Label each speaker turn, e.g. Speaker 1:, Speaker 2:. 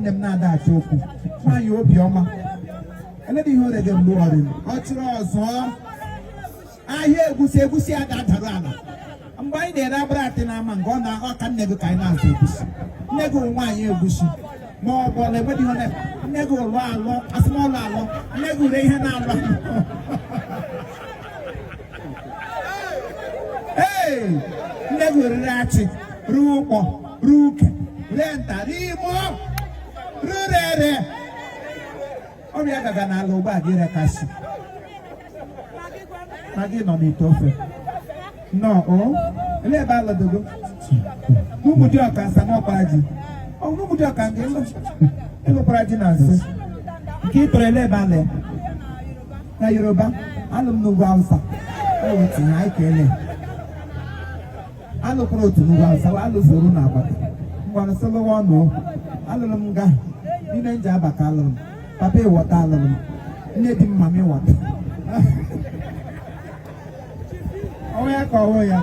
Speaker 1: Nne m na-ada achọ okwu, nwaanyị obiọma. Eledị ihe o rege mgbe ọrịrị ọ chịrị ọzọ ahịa egusi, egusi a ga-adaru ala. Mgbe anyị na-ere agbara atị n'ama nga ọ na ọka nne gị ka anyị na-azụ egusi. Nne gị nwaanyị egusi ma ọ bụ ọla enwedị ihe nne gị ụlọ alọ asịmọlụ alọ nne gị ure ihe na-alọ. Ee, nne gị oriri achị ruo ụkpọ ruo uke ree nta rie imo rure ere ọrịa gaga n'ala ugbu a gị rekasị ma gị nọ n'ite ofe nnọọ. O ele ebe alọdogo n'Ụmụdịọka nsamọkpara ji ọ n'Ụmụdịọka nke ịlụkwara ji na nso nke ị tọrọ ele ebe ala ya na Yoruba alụ m n'ugwu Awụsa otu ihe anyị kelee alụkwara otu n'ugwu Awụsa alụzoro na agbata ngwanụ sịlụwa ọnụ alụrụ m nga n'ime nje abaka alụrụ m papa ịwọta alụrụ m nne di m mama ịwọta ọnwụ ya ka ọnwụ ya.